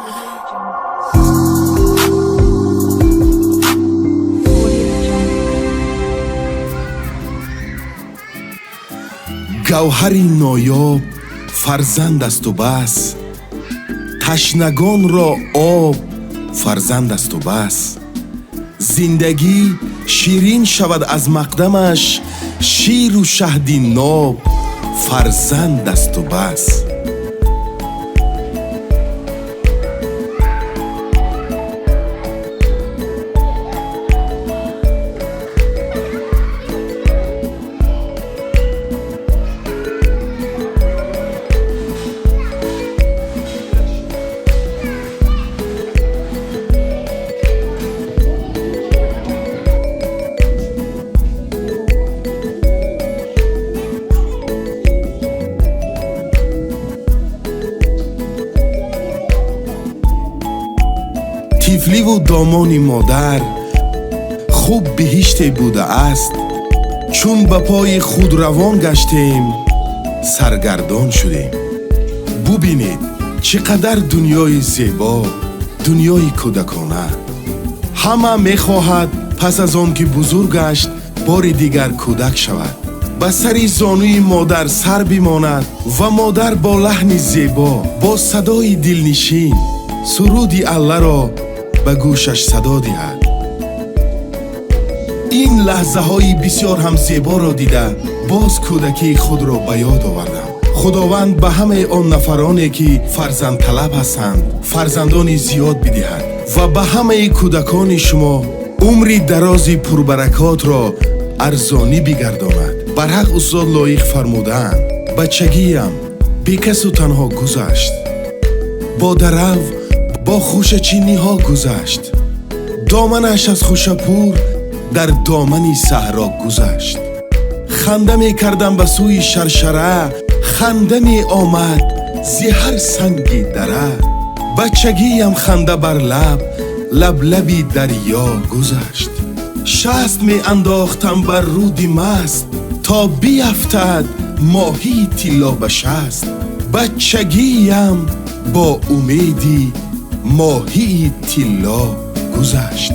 Audio Jungle. Audio Jungle. Гавҳари ноёб фарзанд асту бас, ташнагонро об фарзанд асту бас. Зиндагӣ ширин шавад аз мақдамаш, ширу шаҳди ноб фарзанд асту бас. Тифливу домони модар хуб биҳиште будааст, чун ба пои худ равон гаштем, саргардон шудем. Бубинед, чӣ қадар дунёи зебо, дунёи кӯдакона. Ҳама мехоҳад пас аз он ки бузург гашт, бори дигар кӯдак шавад, ба сари зонуи модар сар бимонад ва модар бо лаҳни зебо, бо садои дилнишин суруди Алларо ба гӯшаш садо диҳад. Ин лаҳзаҳои бисёр ҳам зеборо дида, боз кӯдакии худро ба ёд овардам. Худованд ба ҳамаи он нафароне, ки фарзандталаб ҳастанд, фарзандони зиёд бидиҳад ва ба ҳамаи кӯдакони шумо умри дарози пурбаракотро арзонӣ бигардонад. Барҳақ устод Лоиқ фармудаанд: бачагиям бекасу танҳо гузашт, бо дарав, бо хушачиниҳо гузашт, доманаш аз хушапур дар домани саҳро гузашт. Ханда мекардам ба сӯи шаршара, ханда меомад зи ҳар санги дара. Бачагиям ханда бар лаб, лаблаби дарьё гузашт. Шаст меандохтам бар руди маст, то биафтад моҳии тилло ба шаст. Бачагиям бо умеди моҳии тилло гузашт.